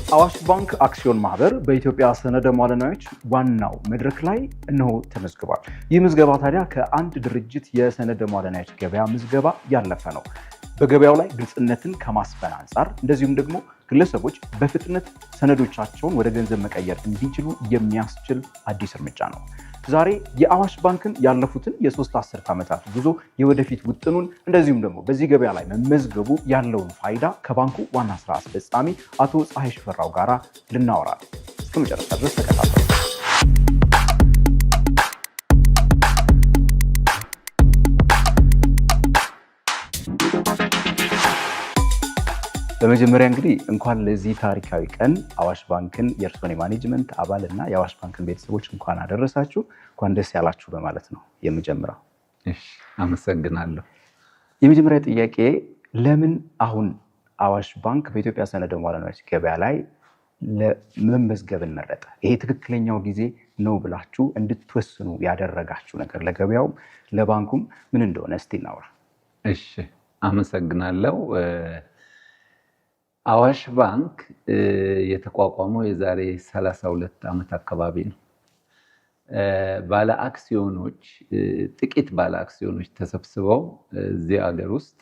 አዋሽ ባንክ አክሲዮን ማህበር በኢትዮጵያ ሰነደ መዋዕለ ንዋዮች ዋናው መድረክ ላይ እነሆ ተመዝግቧል። ይህ ምዝገባ ታዲያ ከአንድ ድርጅት የሰነደ መዋዕለ ንዋዮች ገበያ ምዝገባ ያለፈ ነው። በገበያው ላይ ግልጽነትን ከማስፈን አንጻር እንደዚሁም ደግሞ ግለሰቦች በፍጥነት ሰነዶቻቸውን ወደ ገንዘብ መቀየር እንዲችሉ የሚያስችል አዲስ እርምጃ ነው። ዛሬ የአዋሽ ባንክን ያለፉትን የ3 አስርት ዓመታት ጉዞ፣ የወደፊት ውጥኑን እንደዚሁም ደግሞ በዚህ ገበያ ላይ መመዝገቡ ያለውን ፋይዳ ከባንኩ ዋና ስራ አስፈጻሚ አቶ ፀሐይ ሽፈራው ጋራ ልናወራ ነው። እስከ መጨረሻ ድረስ ተከታተሉ። በመጀመሪያ እንግዲህ እንኳን ለዚህ ታሪካዊ ቀን አዋሽ ባንክን፣ የእርስዎን የ management አባል እና የአዋሽ ባንክን ቤተሰቦች እንኳን አደረሳችሁ፣ እንኳን ደስ ያላችሁ በማለት ነው የምጀምረው። እሺ፣ አመሰግናለሁ። የመጀመሪያ ጥያቄ ለምን አሁን አዋሽ ባንክ በኢትዮጵያ ሰነደ መዋዕለ ንዋዮች ገበያ ላይ ለመመዝገብን መረጠ? ይሄ ትክክለኛው ጊዜ ነው ብላችሁ እንድትወስኑ ያደረጋችሁ ነገር ለገበያውም ለባንኩም ምን እንደሆነ እስቲ እናውራ። እሺ፣ አመሰግናለሁ። አዋሽ ባንክ የተቋቋመው የዛሬ 32 ዓመት አካባቢ ነው። ባለ አክሲዮኖች፣ ጥቂት ባለ አክሲዮኖች ተሰብስበው እዚህ ሀገር ውስጥ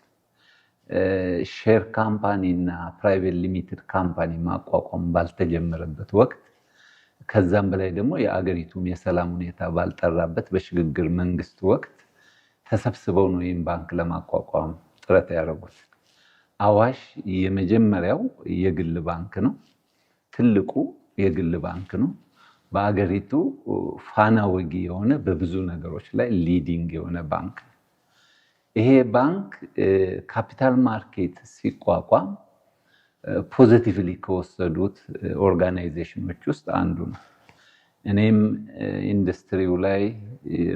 share company እና private limited company ማቋቋም ባልተጀመረበት ወቅት፣ ከዛም በላይ ደግሞ የአገሪቱም የሰላም ሁኔታ ባልጠራበት በሽግግር መንግስት ወቅት ተሰብስበው ነው ይህን ባንክ ለማቋቋም ጥረት ያደረጉት። አዋሽ የመጀመሪያው የግል ባንክ ነው። ትልቁ የግል ባንክ ነው። በአገሪቱ ፋና ወጊ የሆነ፣ በብዙ ነገሮች ላይ leading የሆነ ባንክ ነው። ይሄ ባንክ capital market ሲቋቋም positively ከወሰዱት organization ኖች ውስጥ አንዱ ነው። እኔም ኢንዱስትሪው ላይ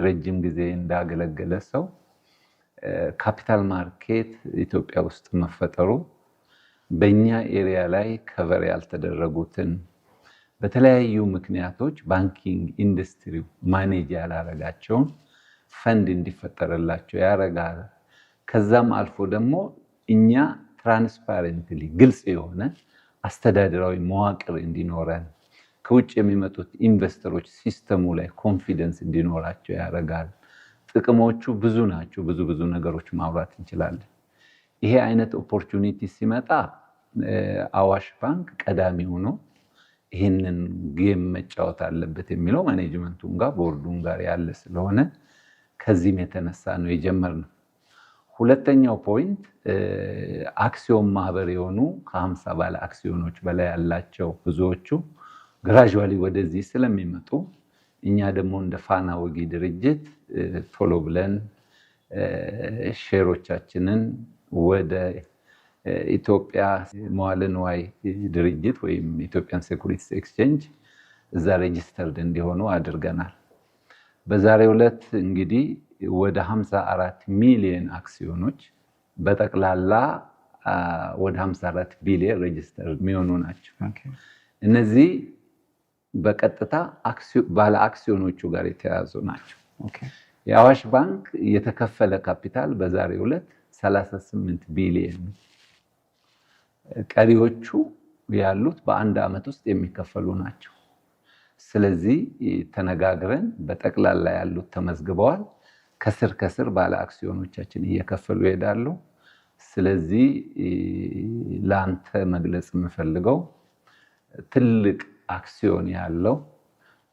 ረጅም ጊዜ እንዳገለገለ ሰው capital market ኢትዮጵያ ውስጥ መፈጠሩ በእኛ area ላይ cover ያልተደረጉትን፣ በተለያዩ ምክንያቶች banking industry ው manage ያላረጋቸውን ፈንድ እንዲፈጠርላቸው ያረጋል። ከዛም አልፎ ደግሞ እኛ transparently ግልጽ የሆነ አስተዳደራዊ መዋቅር እንዲኖረን፣ ከውጭ የሚመጡት investor ኦች system ኡ ላይ confidence እንዲኖራቸው ያደርጋል። ጥቅሞቹ ብዙ ናቸው። ብዙ ብዙ ነገሮች ማውራት እንችላለን። ይሄ አይነት opportunity ሲመጣ አዋሽ ባንክ ቀዳሚ ሆኖ ይህንን game መጫወት አለበት የሚለው management ኡም ጋር ቦርዱም ጋር ያለ ስለሆነ ከዚህም የተነሳ ነው የጀመርነው። ሁለተኛው point አክሲዮን ማህበር የሆኑ ከ50 ባለ አክሲዮኖች በላይ ያላቸው ብዙዎቹ gradually ወደዚህ ስለሚመጡ እኛ ደግሞ እንደ ፋና ወጊ ድርጅት ቶሎ ብለን share ኦቻችንን ወደ ኢትዮጵያ መዋለ ንዋይ ድርጅት ወይም Ethiopian Securities Exchange እዛ registered እንዲሆኑ አድርገናል። በዛሬው ዕለት እንግዲህ ወደ 54 ሚሊዮን አክሲዮኖች፣ በጠቅላላ ወደ 54 ቢሊዮን register የሚሆኑ ናቸው። እነዚህ በቀጥታ ባለ አክሲዮኖቹ ጋር የተያያዙ ናቸው። የአዋሽ ባንክ የተከፈለ ካፒታል በዛሬው ዕለት 38 ቢሊዮን፣ ቀሪዎቹ ያሉት በአንድ ዓመት ውስጥ የሚከፈሉ ናቸው። ስለዚህ ተነጋግረን በጠቅላላ ያሉት ተመዝግበዋል። ከስር ከስር ባለ አክሲዮኖቻችን እየከፈሉ ይሄዳሉ። ስለዚህ ለአንተ መግለጽ የምፈልገው ትልቅ አክሲዮን ያለው፣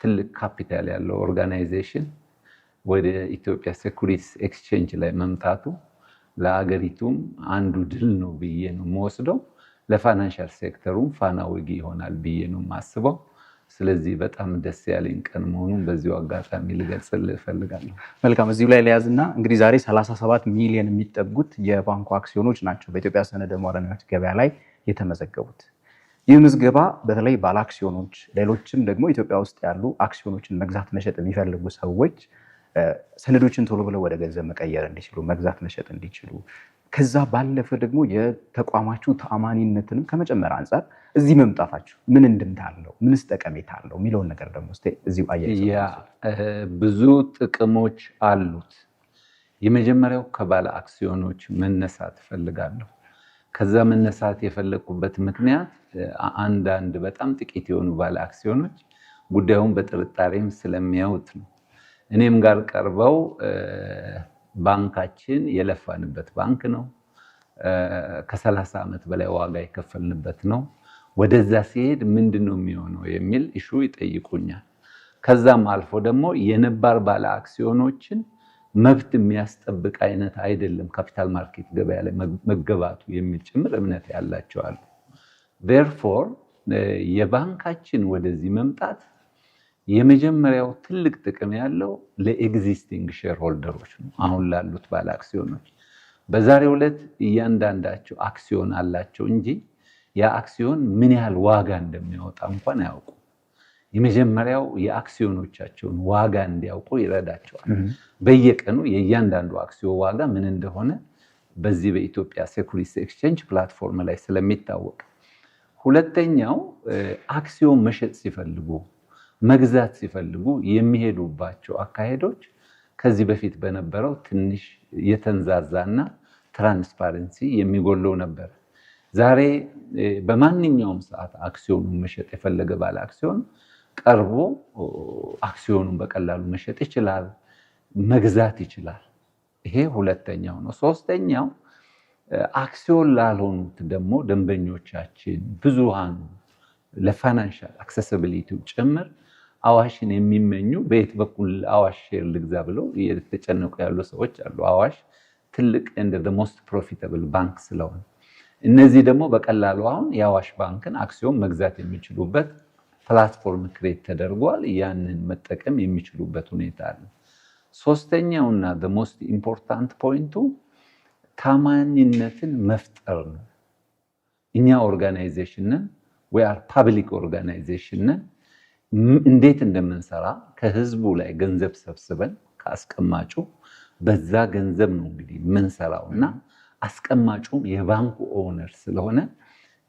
ትልቅ ካፒታል ያለው organization ወደ ኢትዮጵያ Securities Exchange ላይ መምጣቱ ለአገሪቱም አንዱ ድል ነው ብዬ ነው የምወስደው። ለ financial sector ኡም ፋና ወጊ ይሆናል ብዬ ነው የማስበው። ስለዚህ በጣም ደስ ያለኝ ቀን መሆኑን በዚሁ አጋጣሚ ልገልጽልህ እፈልጋለሁ። መልካም፣ እዚሁ ላይ ልያዝና እንግዲህ ዛሬ 37 ሚሊዮን የሚጠጉት የባንኩ አክሲዮኖች ናቸው በኢትዮጵያ ሰነደ መዋዕለ ንዋዮች ገበያ ላይ የተመዘገቡት። ይህ ምዝገባ በተለይ ባለ አክሲዮኖች፣ ሌሎችም ደግሞ ኢትዮጵያ ውስጥ ያሉ አክሲዮኖችን መግዛት መሸጥ የሚፈልጉ ሰዎች ሰነዶችን ቶሎ ብለው ወደ ገንዘብ መቀየር እንዲችሉ፣ መግዛት መሸጥ እንዲችሉ፣ ከዛ ባለፈ ደግሞ የተቋማችሁ ተአማኒነትንም ከመጨመር አንጻር እዚህ መምጣታችሁ ምን እንድምታ አለው፣ ምንስ ጠቀሜታ አለው የሚለውን ነገር ደግሞ እስኪ እዚሁ አያይዘው። Yeah፣ ብዙ ጥቅሞች አሉት። የመጀመሪያው ከባለ አክሲዮኖች መነሳት እፈልጋለሁ። ከዛ መነሳት የፈለግኩበት ምክንያት አንዳንድ በጣም ጥቂት የሆኑ ባለ አክሲዮኖች ጉዳዩን በጥርጣሬም ስለሚያዩት ነው። እኔም ጋር ቀርበው ባንካችን የለፋንበት ባንክ ነው፣ ከ30 ዓመት በላይ ዋጋ የከፈልንበት ነው። ወደዛ ሲሄድ ምንድን ነው የሚሆነው የሚል issue ይጠይቁኛል። ከዛም አልፎ ደግሞ የነባር ባለ አክሲዮኖችን መብት የሚያስጠብቅ አይነት አይደለም capital market ገበያ ላይ መገባቱ የሚል ጭምር እምነት ያላቸው አሉ። Therefore የባንካችን ወደዚህ መምጣት የመጀመሪያው ትልቅ ጥቅም ያለው ለ existing shareholder ኦች ነው፣ አሁን ላሉት ባለ አክሲዮኖች። በዛሬው ዕለት እያንዳንዳቸው አክሲዮን አላቸው እንጂ ያ አክሲዮን ምን ያህል ዋጋ እንደሚያወጣ እንኳን አያውቁም። የመጀመሪያው የአክሲዮኖቻቸውን ዋጋ እንዲያውቁ ይረዳቸዋል። በየቀኑ የእያንዳንዱ አክሲዮን ዋጋ ምን እንደሆነ በዚህ በኢትዮጵያ Securities Exchange platform ላይ ስለሚታወቅ። ሁለተኛው አክሲዮን መሸጥ ሲፈልጉ፣ መግዛት ሲፈልጉ የሚሄዱባቸው አካሄዶች ከዚህ በፊት በነበረው ትንሽ የተንዛዛና transparency የሚጎለው ነበር። ዛሬ በማንኛውም ሰዓት አክሲዮኑን መሸጥ የፈለገ ባለ አክሲዮን ቀርቦ አክሲዮኑን በቀላሉ መሸጥ ይችላል፣ መግዛት ይችላል። ይሄ ሁለተኛው ነው። ሶስተኛው አክሲዮን ላልሆኑት ደግሞ ደንበኞቻችን ብዙሃኑ ለ financial accessibility ው ጭምር አዋሽን የሚመኙ፣ በየት በኩል አዋሽ share ልግዛ ብለው እየተጨነቁ ያሉ ሰዎች አሉ። አዋሽ ትልቅ and the most profitable ባንክ ስለሆነ እነዚህ ደግሞ በቀላሉ አሁን የአዋሽ ባንክን አክሲዮን መግዛት የሚችሉበት platform create ተደርጓል። ያንን መጠቀም የሚችሉበት ሁኔታ አለ። ሶስተኛውና most important point ኡ ታማኝነትን መፍጠር ነው። እኛ organization ነን፣ we are public organization ነን። እንዴት እንደምንሰራ ከህዝቡ ላይ ገንዘብ ሰብስበን ከአስቀማጩ በዛ ገንዘብ ነው እንግዲህ የምንሰራው እና አስቀማጩም የባንኩ owner ስለሆነ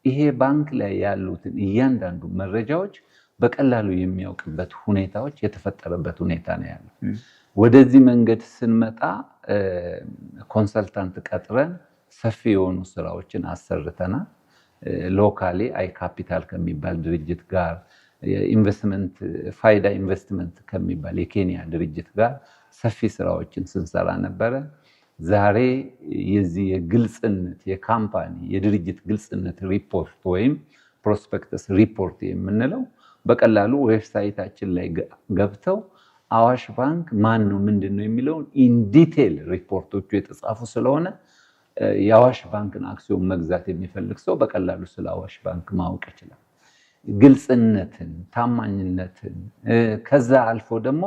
ይሄ ባንክ ላይ ያሉትን እያንዳንዱ መረጃዎች በቀላሉ የሚያውቅበት ሁኔታዎች የተፈጠረበት ሁኔታ ነው ያለው። ወደዚህ መንገድ ስንመጣ consultant ቀጥረን ሰፊ የሆኑ ስራዎችን አሰርተናል። Locally አይ ካፒታል ከሚባል ድርጅት ጋር፣ ኢንቨስትመንት ፋይዳ ኢንቨስትመንት ከሚባል የኬንያ ድርጅት ጋር ሰፊ ስራዎችን ስንሰራ ነበረ። ዛሬ የዚህ የግልጽነት የ company የድርጅት ግልጽነት ሪፖርት ወይም prospectus report የምንለው በቀላሉ website ኣችን ላይ ገብተው አዋሽ ባንክ ማን ነው፣ ምንድን ነው የሚለውን in detail ሪፖርቶቹ የተጻፉ ስለሆነ የአዋሽ ባንክን አክሲዮን መግዛት የሚፈልግ ሰው በቀላሉ ስለ አዋሽ ባንክ ማወቅ ይችላል። ግልጽነትን፣ ታማኝነትን ከዛ አልፎ ደግሞ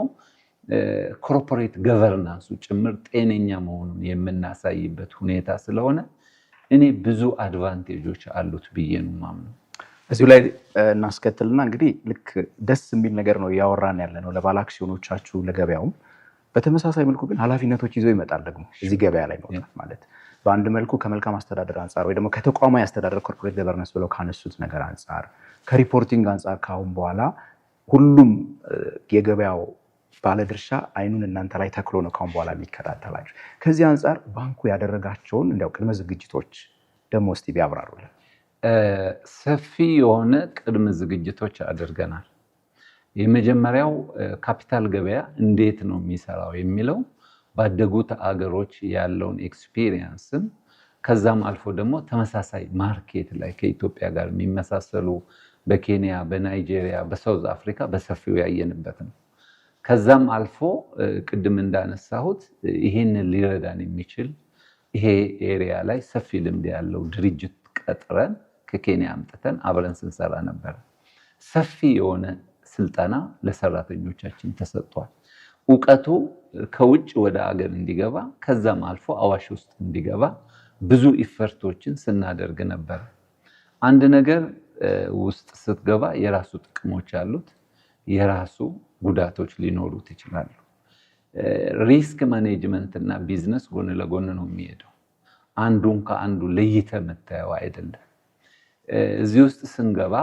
corporate governance ኡ ጭምር ጤነኛ መሆኑን የምናሳይበት ሁኔታ ስለሆነ እኔ ብዙ advantage ኦች አሉት ብዬ ነው የማምነው። እዚሁ ላይ እናስከትልና እንግዲህ ልክ ደስ የሚል ነገር ነው እያወራን ያለ ነው ለባለ አክሲዮኖቻችሁ፣ ለገበያውም። በተመሳሳይ መልኩ ግን ኃላፊነቶች ይዞ ይመጣል ደግሞ እዚህ ገበያ ላይ መውጣት ማለት። በአንድ መልኩ ከመልካም አስተዳደር አንጻር ወይ ደግሞ ከተቋማዊ አስተዳደር corporate governance ብለው ካነሱት ነገር አንጻር፣ ከ reporting አንጻር ከአሁን በኋላ ሁሉም የገበያው ባለድርሻ አይኑን እናንተ ላይ ተክሎ ነው ካሁን በኋላ የሚከታተላችሁ። ከዚህ አንጻር ባንኩ ያደረጋቸውን እንዲያው ቅድመ ዝግጅቶች ደግሞ እስቲ ቢያብራሩልን። ሰፊ የሆነ ቅድመ ዝግጅቶች አድርገናል። የመጀመሪያው ካፒታል ገበያ እንዴት ነው የሚሰራው የሚለው ባደጉት አገሮች ያለውን experience ም ከዛም አልፎ ደግሞ ተመሳሳይ market ላይ ከኢትዮጵያ ጋር የሚመሳሰሉ በኬንያ፣ በናይጄሪያ፣ በ South Africa በሰፊው ያየንበት ነው። ከዛም አልፎ ቅድም እንዳነሳሁት ይሄንን ሊረዳን የሚችል ይሄ area ላይ ሰፊ ልምድ ያለው ድርጅት ቀጥረን ከኬንያ አምጥተን አብረን ስንሰራ ነበር። ሰፊ የሆነ ስልጠና ለሰራተኞቻችን ተሰጥቷል። እውቀቱ ከውጭ ወደ አገር እንዲገባ ከዛም አልፎ አዋሽ ውስጥ እንዲገባ ብዙ effort ኦችን ስናደርግ ነበር። አንድ ነገር ውስጥ ስትገባ የራሱ ጥቅሞች አሉት፣ የራሱ ጉዳቶች ሊኖሩት ይችላሉ። Risk management እና ቢዝነስ ጎን ለጎን ነው የሚሄደው። አንዱን ከአንዱ ለይተህ የምታየው አይደለም። እዚህ ውስጥ ስንገባ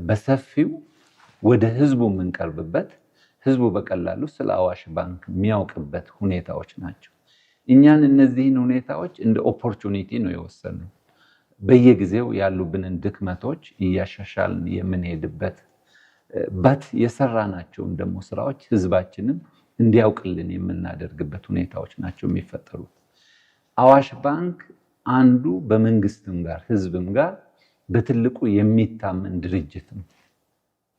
በሰፊው ወደ ህዝቡ የምንቀርብበት፣ ህዝቡ በቀላሉ ስለ አዋሽ ባንክ የሚያውቅበት ሁኔታዎች ናቸው። እኛን እነዚህን ሁኔታዎች እንደ opportunity ነው የወሰድነው። በየጊዜው ያሉብንን ድክመቶች እያሻሻልን የምንሄድበት but የሰራናቸውን ደግሞ ስራዎች ህዝባችንም እንዲያውቅልን የምናደርግበት ሁኔታዎች ናቸው የሚፈጠሩት። አዋሽ ባንክ አንዱ በመንግስትም ጋር ህዝብም ጋር በትልቁ የሚታመን ድርጅት ነው።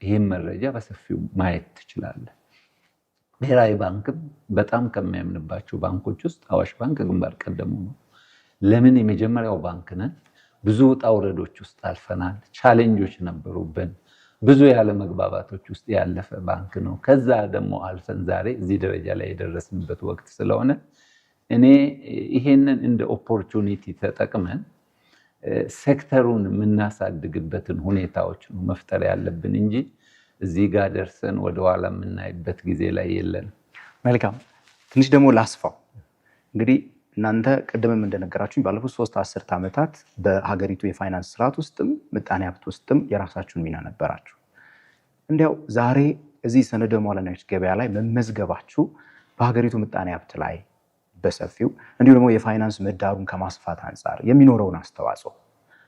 ይህም መረጃ በሰፊው ማየት ትችላለህ። ብሔራዊ ባንክም በጣም ከሚያምንባቸው ባንኮች ውስጥ አዋሽ ባንክ ግንባር ቀደሙ ነው። ለምን? የመጀመሪያው ባንክ ነን። ብዙ ውጣ ውረዶች ውስጥ አልፈናል። Challenge ኦች ነበሩብን። ብዙ ያለ መግባባቶች ውስጥ ያለፈ ባንክ ነው። ከዛ ደግሞ አልፈን ዛሬ እዚህ ደረጃ ላይ የደረስንበት ወቅት ስለሆነ እኔ ይሄንን እንደ opportunity ተጠቅመን ሴክተሩን የምናሳድግበትን ሁኔታዎች ነው መፍጠር ያለብን እንጂ እዚህ ጋር ደርሰን ወደኋላ የምናይበት ጊዜ ላይ የለንም። መልካም። ትንሽ ደግሞ ላስፋው። እንግዲህ እናንተ ቅድምም እንደነገራችሁኝ ባለፉት 3 አስርት ዓመታት በሀገሪቱ የፋይናንስ ስርዓት ውስጥም ምጣኔ ሀብት ውስጥም የራሳችሁን ሚና ነበራችሁ። እንዲያው ዛሬ እዚህ ሰነደ መዋዕለ ንዋዮች ገበያ ላይ መመዝገባችሁ በሀገሪቱ ምጣኔ ሀብት ላይ በሰፊው እንዲሁም ደግሞ የፋይናንስ ምህዳሩን ከማስፋት አንጻር የሚኖረውን አስተዋጽኦ፣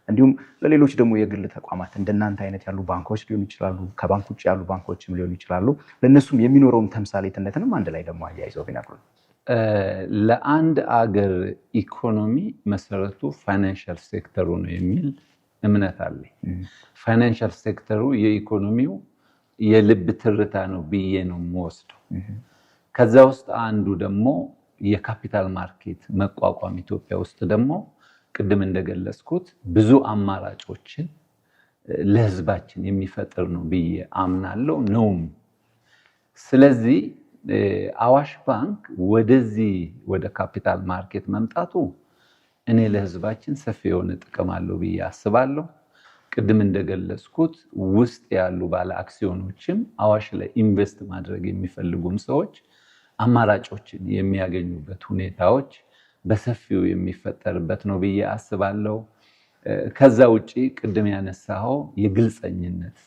እንዲሁም ለሌሎች ደግሞ የግል ተቋማት እንደናንተ አይነት ያሉ ባንኮች ሊሆኑ ይችላሉ፣ ከባንክ ውጭ ያሉ ባንኮችም ሊሆኑ ይችላሉ፣ ለእነሱም የሚኖረውን ተምሳሌትነትንም አንድ ላይ ደግሞ አያይዘው ቢነግሩን። ለአንድ አገር ኢኮኖሚ መሰረቱ financial sector ኡ ነው የሚል እምነት አለኝ። Financial sector ኡ የኢኮኖሚው የልብ ትርታ ነው ብዬ ነው የምወስደው። ከዛ ውስጥ አንዱ ደግሞ የ capital market መቋቋም ኢትዮጵያ ውስጥ ደግሞ ቅድም እንደገለጽኩት ብዙ አማራጮችን ለህዝባችን የሚፈጥር ነው ብዬ አምናለሁ ነውም። ስለዚህ አዋሽ ባንክ ወደዚህ ወደ capital market መምጣቱ እኔ ለህዝባችን ሰፊ የሆነ ጥቅም አለው ብዬ አስባለሁ። ቅድም እንደገለጽኩት ውስጥ ያሉ ባለ አክሲዮኖችም አዋሽ ላይ invest ማድረግ የሚፈልጉም ሰዎች አማራጮችን የሚያገኙበት ሁኔታዎች በሰፊው የሚፈጠርበት ነው ብዬ አስባለሁ። ከዛ ውጪ ቅድም ያነሳኸው የግልፀኝነት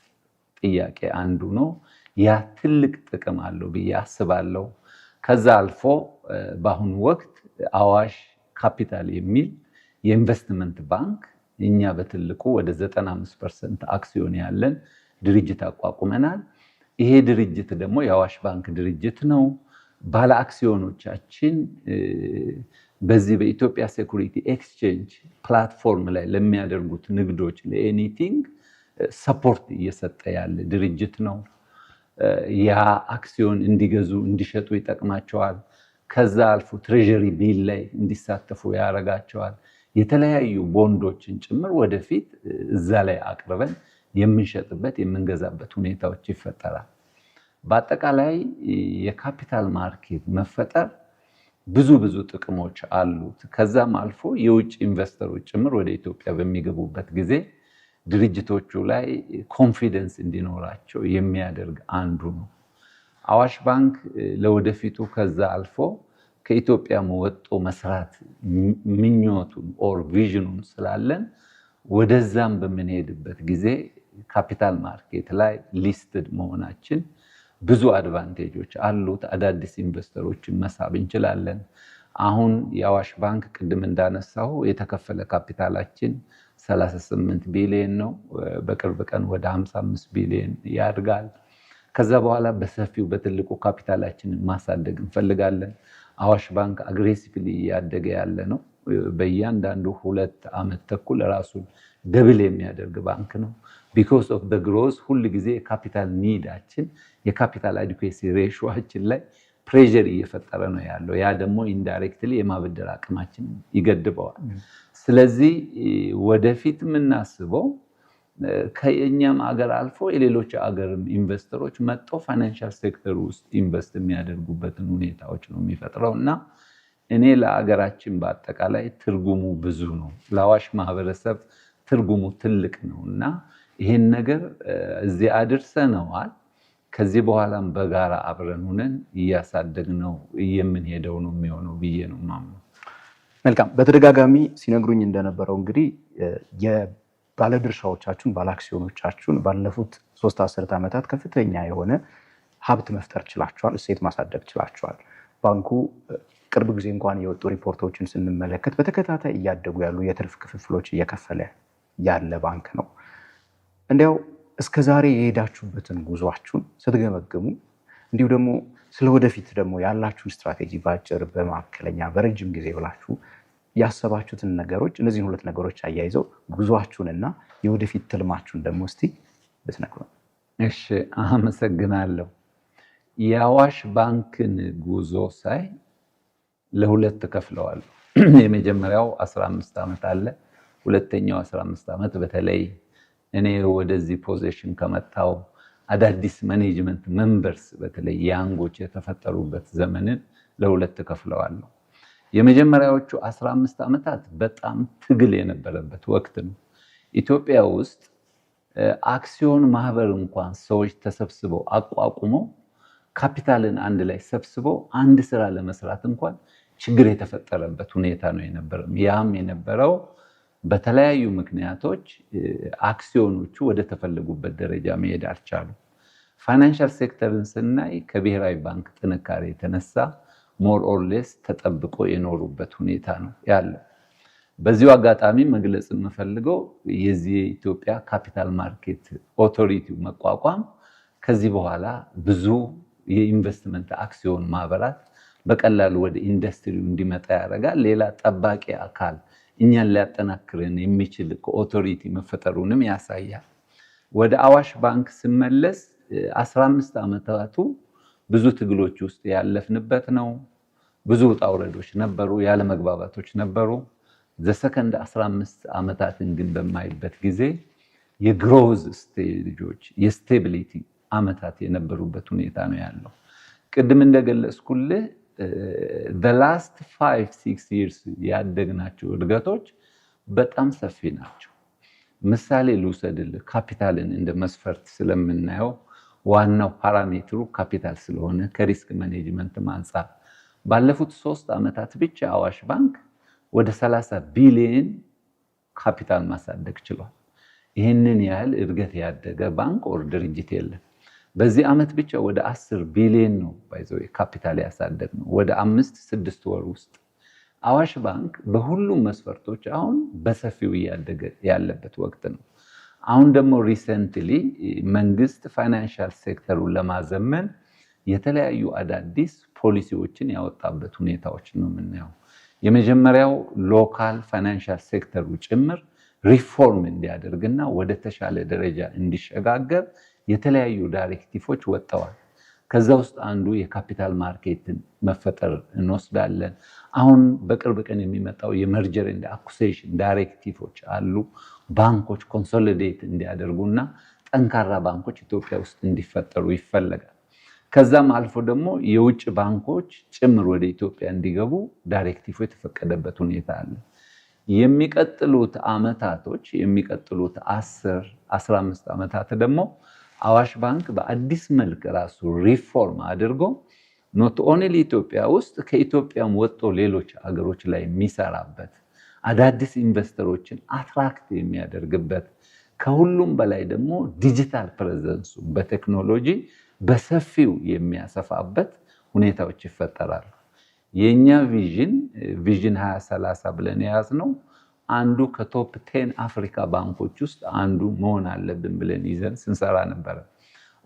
ጥያቄ አንዱ ነው። ያ ትልቅ ጥቅም አለው ብዬ አስባለሁ። ከዛ አልፎ በአሁኑ ወቅት አዋሽ ካፒታል የሚል የኢንቨስትመንት ባንክ እኛ በትልቁ ወደ 95% አክሲዮን ያለን ድርጅት አቋቁመናል። ይሄ ድርጅት ደግሞ የአዋሽ ባንክ ድርጅት ነው። ባለ አክሲዮኖቻችን በዚህ በኢትዮጵያ Security Exchange platform ላይ ለሚያደርጉት ንግዶች ለ anything support እየሰጠ ያለ ድርጅት ነው። ያ አክሲዮን እንዲገዙ እንዲሸጡ ይጠቅማቸዋል። ከዛ አልፎ treasury bill ላይ እንዲሳተፉ ያደርጋቸዋል። የተለያዩ ቦንዶችን ጭምር ወደፊት እዛ ላይ አቅርበን የምንሸጥበት የምንገዛበት ሁኔታዎች ይፈጠራል። በአጠቃላይ የ capital market መፈጠር ብዙ ብዙ ጥቅሞች አሉት። ከዛም አልፎ የውጭ investor ኦች ጭምር ወደ ኢትዮጵያ በሚገቡበት ጊዜ ድርጅቶቹ ላይ confidence እንዲኖራቸው የሚያደርግ አንዱ ነው። አዋሽ ባንክ ለወደፊቱ ከዛ አልፎ ከኢትዮጵያም ወጥቶ መስራት ምኞቱን or vision ኑን ስላለን ወደዛም በምንሄድበት ጊዜ capital market ላይ listed መሆናችን ብዙ advantage ኦች አሉት። አዳዲስ investor ኦችን መሳብ እንችላለን። አሁን የአዋሽ ባንክ ቅድም እንዳነሳው የተከፈለ ካፒታላችን 38 ቢሊዮን ነው። በቅርብ ቀን ወደ 55 ቢሊዮን ያድጋል። ከዛ በኋላ በሰፊው በትልቁ ካፒታላችንን ማሳደግ እንፈልጋለን። አዋሽ ባንክ aggressively እያደገ ያለ ነው። በእያንዳንዱ 2 ዓመት ተኩል ራሱን double የሚያደርግ ባንክ ነው። Because of the growth ሁል ጊዜ የ capital need ኣችን የ capital adequacy ratio ኣችን ላይ pressure እየፈጠረ ነው ያለው። ያ ደግሞ indirectly የማበደር አቅማችን ይገድበዋል። ስለዚህ ወደፊት የምናስበው ከእኛም አገር አልፎ የሌሎች አገርም investor ኦች መጥተው financial sector ውስጥ invest የሚያደርጉበትን ሁኔታዎች ነው የሚፈጥረው እና እኔ ለአገራችን በአጠቃላይ ትርጉሙ ብዙ ነው። ለአዋሽ ማህበረሰብ ትርጉሙ ትልቅ ነው እና ይሄን ነገር እዚህ አድርሰነዋል። ከዚህ በኋላም በጋራ አብረን ሁነን እያሳደግነው የምንሄደው ነው የሚሆነው ብዬ ነው የማምነው። መልካም። በተደጋጋሚ ሲነግሩኝ እንደነበረው እንግዲህ የባለድርሻዎቻችሁን ባለአክሲዮኖቻችሁን ባለፉት 3 አስርት ዓመታት ከፍተኛ የሆነ ሀብት መፍጠር ችላችኋል፣ እሴት ማሳደግ ችላችኋል። ባንኩ ቅርብ ጊዜ እንኳን የወጡ ሪፖርቶችን ስንመለከት በተከታታይ እያደጉ ያሉ የትርፍ ክፍፍሎች እየከፈለ ያለ ባንክ ነው። እንዲያው እስከ ዛሬ የሄዳችሁበትን ጉዟችሁን ስትገመግሙ፣ እንዲሁ ደግሞ ስለ ወደፊት ደግሞ ያላችሁን ስትራቴጂ በአጭር፣ በመካከለኛ፣ በረጅም ጊዜ ብላችሁ ያሰባችሁትን ነገሮች፣ እነዚህን ሁለት ነገሮች አያይዘው ጉዟችሁንና የወደፊት ትልማችሁን ደግሞ እስቲ ብትነግሩን። እሺ፣ አመሰግናለሁ። የአዋሽ ባንክን ጉዞ ሳይ ለሁለት ከፍለዋለሁ። የመጀመሪያው 15 ዓመት አለ። ሁለተኛው 15 ዓመት በተለይ እኔ ወደዚህ position ከመጣው አዳዲስ management members በተለይ young ኦች የተፈጠሩበት ዘመንን ለሁለት ከፍለዋለሁ። የመጀመሪያዎቹ 15 ዓመታት በጣም ትግል የነበረበት ወቅት ነው። ኢትዮጵያ ውስጥ አክሲዮን ማህበር እንኳን ሰዎች ተሰብስበው አቋቁመው ካፒታልን አንድ ላይ ሰብስበው አንድ ስራ ለመስራት እንኳን ችግር የተፈጠረበት ሁኔታ ነው የነበረው። ያም የነበረው በተለያዩ ምክንያቶች አክሲዮኖቹ ወደ ተፈለጉበት ደረጃ መሄድ አልቻሉም። Financial sector ን ስናይ ከብሔራዊ ባንክ ጥንካሬ የተነሳ more or less ተጠብቆ የኖሩበት ሁኔታ ነው ያለው። በዚሁ አጋጣሚ መግለጽ የምፈልገው የዚህ የኢትዮጵያ Capital Market Authority መቋቋም ከዚህ በኋላ ብዙ የኢንቨስትመንት አክሲዮን ማህበራት በቀላሉ ወደ ኢንዱስትሪው እንዲመጣ ያደርጋል። ሌላ ጠባቂ አካል እኛን ሊያጠናክርን የሚችል authority መፈጠሩንም ያሳያል። ወደ አዋሽ ባንክ ስመለስ 15 ዓመታቱ ብዙ ትግሎች ውስጥ ያለፍንበት ነው። ብዙ ውጣ ውረዶች ነበሩ፣ ያለመግባባቶች ነበሩ። The second 15 ዓመታትን ግን በማይበት ጊዜ የ growth stage ኦች፣ የ stability ዓመታት የነበሩበት ሁኔታ ነው ያለው። ቅድም እንደገለጽኩልህ last 5-6 years ያደግናቸው እድገቶች በጣም ሰፊ ናቸው። ምሳሌ ልውሰድልህ። ካፒታልን እንደ መስፈርት ስለምናየው፣ ዋናው parameter ኡ ካፒታል ስለሆነ ከ risk management አንጻር ባለፉት 3 ዓመታት ብቻ አዋሽ ባንክ ወደ 30 ቢሊዮን ካፒታል ማሳደግ ችሏል። ይህንን ያህል እድገት ያደገ ባንክ or ድርጅት የለም። በዚህ ዓመት ብቻ ወደ 10 ቢሊዮን ነው by the way ካፒታል ያሳደግነው ወደ 5-6 ወር ውስጥ። አዋሽ ባንክ በሁሉም መስፈርቶች አሁን በሰፊው እያደገ ያለበት ወቅት ነው። አሁን ደግሞ recently መንግስት financial sector ኡን ለማዘመን የተለያዩ አዳዲስ ፖሊሲዎችን ያወጣበት ሁኔታዎች ነው የምናየው። የመጀመሪያው local financial sector ኡ ጭምር ሪፎርም እንዲያደርግና ወደ ተሻለ ደረጃ እንዲሸጋገር የተለያዩ directive ኦች ወጥተዋል። ከዛ ውስጥ አንዱ የ capital market ን መፈጠር እንወስዳለን። አሁን በቅርብ ቀን የሚመጣው የ merger and acquisition directive ኦች አሉ። ባንኮች consolidate እንዲያደርጉና ጠንካራ ባንኮች ኢትዮጵያ ውስጥ እንዲፈጠሩ ይፈለጋል። ከዛም አልፎ ደግሞ የውጭ ባንኮች ጭምር ወደ ኢትዮጵያ እንዲገቡ directive የተፈቀደበት ሁኔታ አለ። የሚቀጥሉት አመታቶች፣ የሚቀጥሉት 10፣ 15 ዓመታት ደግሞ አዋሽ ባንክ በአዲስ መልክ ራሱ ሪፎርም አድርጎ not only ኢትዮጵያ ውስጥ ከኢትዮጵያም ወጥቶ ሌሎች አገሮች ላይ የሚሰራበት፣ አዳዲስ investor ኦችን attract የሚያደርግበት፣ ከሁሉም በላይ ደግሞ digital presence ኡ በቴክኖሎጂ በሰፊው የሚያሰፋበት ሁኔታዎች ይፈጠራሉ። የእኛ vision 2030 ብለን የያዝነው አንዱ ከ top 10 አፍሪካ ባንኮች ውስጥ አንዱ መሆን አለብን ብለን ይዘን ስንሰራ ነበረ።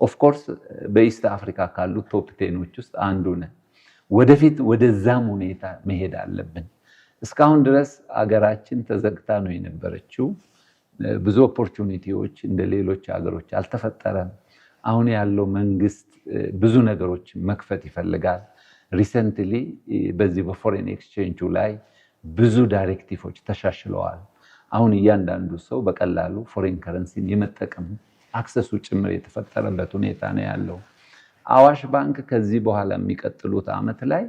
Of course በ East Africa ካሉ top 10 ኦች ውስጥ አንዱ ነን። ወደፊት ወደዛም ሁኔታ መሄድ አለብን። እስካሁን ድረስ አገራችን ተዘግታ ነው የነበረችው። ብዙ opportunity ዎች እንደ ሌሎች ሀገሮች አልተፈጠረም። አሁን ያለው መንግስት ብዙ ነገሮች መክፈት ይፈልጋል። Recently በዚህ በ foreign exchange ኡ ላይ ብዙ directive ኦች ተሻሽለዋል። አሁን እያንዳንዱ ሰው በቀላሉ foreign currency ን የመጠቀም access ኡ ጭምር የተፈጠረበት ሁኔታ ነው ያለው። አዋሽ ባንክ ከዚህ በኋላ የሚቀጥሉት ዓመት ላይ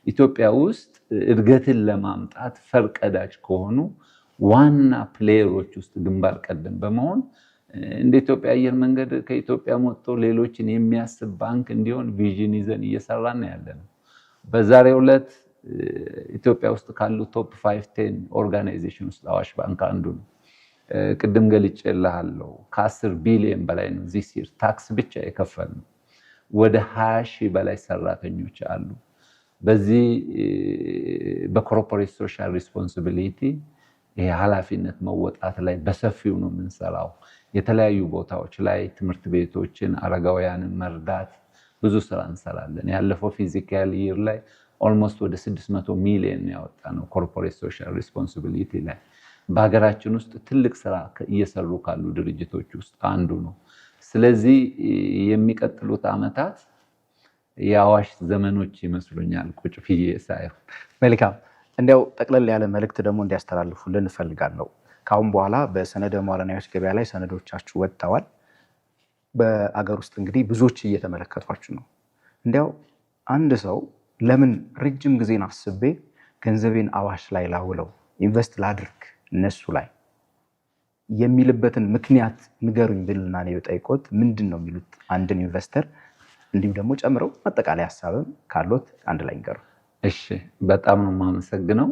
ኢትዮጵያ ውስጥ እድገትን ለማምጣት ፈርቀዳጅ ከሆኑ ዋና player ኦች ውስጥ ግንባር ቀደም በመሆን እንደ ኢትዮጵያ አየር መንገድ ከኢትዮጵያ ወጥቶ ሌሎችን የሚያስብ ባንክ እንዲሆን vision ይዘን እየሰራን ያለ ነው። በዛሬው ዕለት ኢትዮጵያ ውስጥ ካሉ top 5-10 organization ውስጥ አዋሽ ባንክ አንዱ ነው። ቅድም ገልጬልሃለሁ። ከ10 ቢሊዮን በላይ ነው this year tax ብቻ የከፈልነው። ወደ 20,000 በላይ ሰራተኞች አሉ። በዚህ በ corporate social responsibility፣ ይሄ ኃላፊነት መወጣት ላይ በሰፊው ነው የምንሰራው። የተለያዩ ቦታዎች ላይ ትምህርት ቤቶችን፣ አረጋውያንን መርዳት ብዙ ስራ እንሰራለን። ያለፈው fiscal year ላይ almost ወደ 600 ሚሊዮን ያወጣነው corporate social responsibility ላይ። በሀገራችን ውስጥ ትልቅ ስራ እየሰሩ ካሉ ድርጅቶች ውስጥ አንዱ ነው። ስለዚህ የሚቀጥሉት ዓመታት የአዋሽ ዘመኖች ይመስሉኛል ቁጭ ብዬ ሳየው። መልካም። እንዲያው ጠቅለል ያለ መልእክት ደግሞ እንዲያስተላልፉልን እፈልጋለሁ። ከአሁን በኋላ በሰነደ መዋዕለ ንዋዮች ገበያ ላይ ሰነዶቻችሁ ወጥተዋል። በአገር ውስጥ እንግዲህ ብዙዎች እየተመለከቷችሁ ነው። እንዲያው አንድ ሰው ለምን ረጅም ጊዜን አስቤ ገንዘቤን አዋሽ ላይ ላውለው፣ invest ላድርግ እነሱ ላይ የሚልበትን ምክንያት ንገሩኝ ብልና እኔ ብጠይቆት ምንድን ነው የሚሉት አንድን investor? እንዲሁም ደግሞ ጨምረው አጠቃላይ ሀሳብም ካሎት አንድ ላይ ንገሩ። እሺ፣ በጣም ነው የማመሰግነው።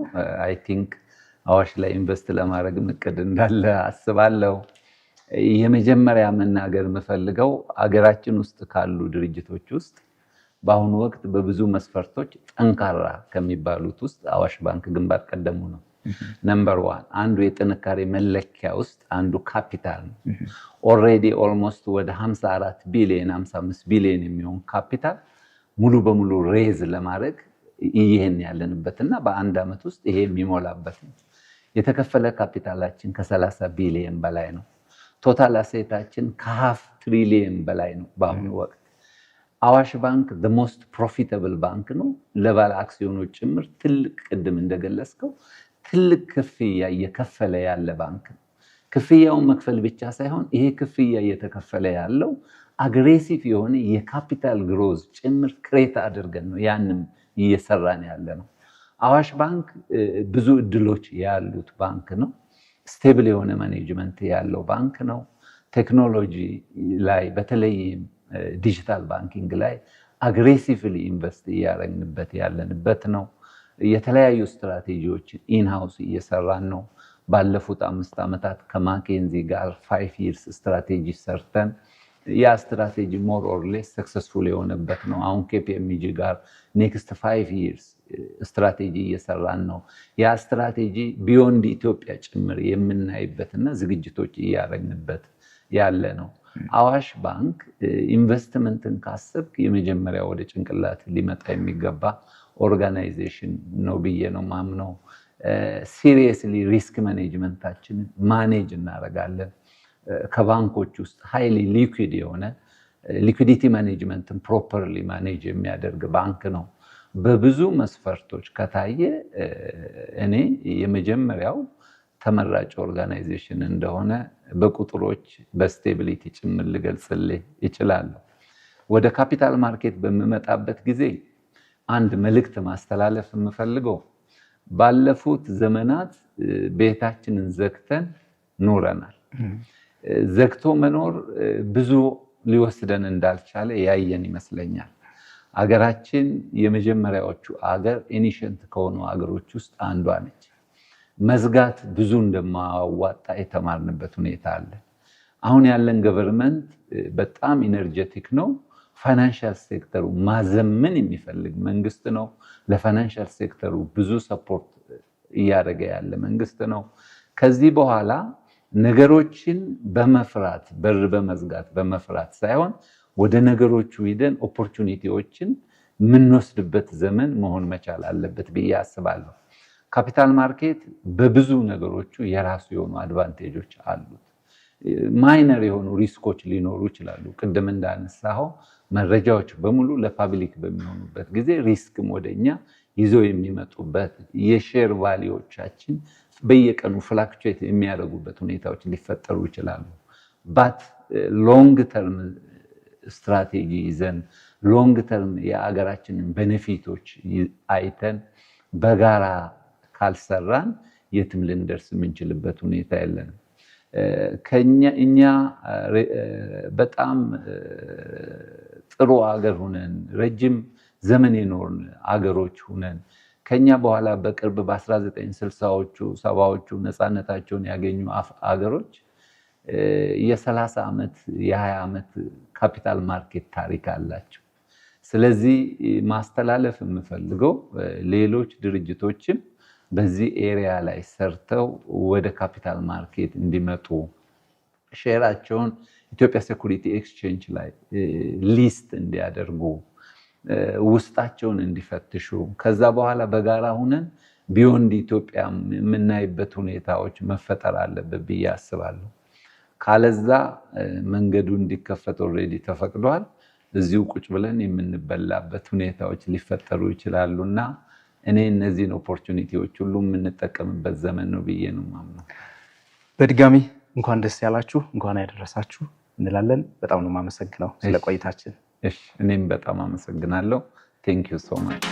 I think አዋሽ ላይ invest ለማድረግ እቅድ እንዳለ አስባለሁ። የመጀመሪያ መናገር የምፈልገው አገራችን ውስጥ ካሉ ድርጅቶች ውስጥ በአሁኑ ወቅት በብዙ መስፈርቶች ጠንካራ ከሚባሉት ውስጥ አዋሽ ባንክ ግንባር ቀደሙ ነው። Number one፣ አንዱ የጥንካሬ መለኪያ ውስጥ አንዱ ካፒታል ነው። Already almost ወደ 54 ቢሊዮን፣ 55 ቢሊዮን የሚሆን ካፒታል ሙሉ በሙሉ raise ለማድረግ ይህን ያለንበት እና በአንድ ዓመት ውስጥ ይሄ የሚሞላበት ነው። የተከፈለ ካፒታላችን ከ30 ቢሊዮን በላይ ነው። Total asset ኣችን ከ half trillion በላይ ነው በአሁኑ ወቅት። አዋሽ ባንክ most profitable ባንክ ነው። ለባለ አክሲዮኖች ጭምር ትልቅ፣ ቅድም እንደገለጽከው፣ ትልቅ ክፍያ እየከፈለ ያለ ባንክ ነው። ክፍያውን መክፈል ብቻ ሳይሆን ይሄ ክፍያ እየተከፈለ ያለው aggressive የሆነ የ capital growth ጭምር create አድርገን ነው ያንም እየሰራን ያለ ነው። አዋሽ ባንክ ብዙ እድሎች ያሉት ባንክ ነው። Stable የሆነ management ያለው ባንክ ነው። ቴክኖሎጂ ላይ፣ በተለይም digital banking ላይ aggressively invest እያደረግንበት ያለንበት ነው። የተለያዩ ስትራቴጂዎችን in-house እየሰራን ነው። ባለፉት 5 ዓመታት ከ McKinsey ጋር 5 years strategy ሰርተን ያ strategy more or less successful የሆነበት ነው። አሁን KPMG ጋር next 5 years strategy እየሰራን ነው። ያ strategy beyond ኢትዮጵያ ጭምር የምናይበትና ዝግጅቶች እያደረግንበት ያለ ነው። አዋሽ ባንክ ኢንቨስትመንትን ካሰብክ የመጀመሪያ ወደ ጭንቅላት ሊመጣ የሚገባ organization ነው ብዬ ነው ማምነው። Seriously risk management ኣችንን manage እናደርጋለን። ከባንኮች ውስጥ highly liquid የሆነ፣ liquidity management ን properly manage የሚያደርግ ባንክ ነው። በብዙ መስፈርቶች ከታየ እኔ የመጀመሪያው ተመራጭ organization እንደሆነ በቁጥሮች፣ በ stability ጭምር ልገልጽልህ እችላለሁ። ወደ capital market በምመጣበት ጊዜ አንድ መልእክት ማስተላለፍ የምፈልገው ባለፉት ዘመናት ቤታችንን ዘግተን ኖረናል። ዘግቶ መኖር ብዙ ሊወስደን እንዳልቻለ ያየን ይመስለኛል። አገራችን የመጀመሪያዎቹ አገር ancient ከሆኑ አገሮች ውስጥ አንዷ ነች። መዝጋት ብዙ እንደማያዋጣ የተማርንበት ሁኔታ አለ። አሁን ያለን government በጣም energetic ነው። Financial sector ኡ ማዘመን የሚፈልግ መንግስት ነው። ለ financial sector ኡ ብዙ support እያደረገ ያለ መንግስት ነው። ከዚህ በኋላ ነገሮችን በመፍራት፣ በር በመዝጋት፣ በመፍራት ሳይሆን ወደ ነገሮቹ ሂደን opportunity ዎችን የምንወስድበት ዘመን መሆን መቻል አለበት ብዬ አስባለሁ። Capital market በብዙ ነገሮቹ የራሱ የሆኑ advantage ኦች አሉት። Minor የሆኑ risk ኦች ሊኖሩ ይችላሉ። ቅድም እንዳነሳኸው መረጃዎች በሙሉ ለ public በሚሆኑበት ጊዜ risk ም ወደኛ ይዘው የሚመጡበት፣ የ share value ዎቻችን በየቀኑ fluctuate የሚያደርጉበት ሁኔታዎች ሊፈጠሩ ይችላሉ። But long term strategy ይዘን፣ long term የአገራችንን benefit ኦች አይተን በጋራ ካልሰራን የትም ልንደርስ የምንችልበት ሁኔታ የለንም። እኛ በጣም ጥሩ አገር ሁነን፣ ረጅም ዘመን የኖርን አገሮች ሁነን፣ ከኛ በኋላ በቅርብ በ1960ዎቹ፣ 70ዎቹ ነፃነታቸውን ያገኙ አገሮች የ30 ዓመት፣ የ20 ዓመት capital market ታሪክ አላቸው። ስለዚህ ማስተላለፍ የምፈልገው ሌሎች ድርጅቶችም በዚህ area ላይ ሰርተው ወደ capital market እንዲመጡ፣ share ኣቸውን ኢትዮጵያ Security Exchange ላይ list እንዲያደርጉ፣ ውስጣቸውን እንዲፈትሹ፣ ከዛ በኋላ በጋራ ሁነን beyond ኢትዮጵያ የምናይበት ሁኔታዎች መፈጠር አለበት ብዬ አስባለሁ። ካለዛ መንገዱ እንዲከፈት already ተፈቅዷል። እዚሁ ቁጭ ብለን የምንበላበት ሁኔታዎች ሊፈጠሩ ይችላሉ እና እኔ እነዚህን opportunity ዎች ሁሉ የምንጠቀምበት ዘመን ነው ብዬ ነው የማምነው። በድጋሚ እንኳን ደስ ያላችሁ፣ እንኳን ያደረሳችሁ እንላለን። በጣም ነው የማመሰግነው ስለ ቆይታችን። እሺ፣ እኔም በጣም አመሰግናለሁ። Thank you so much.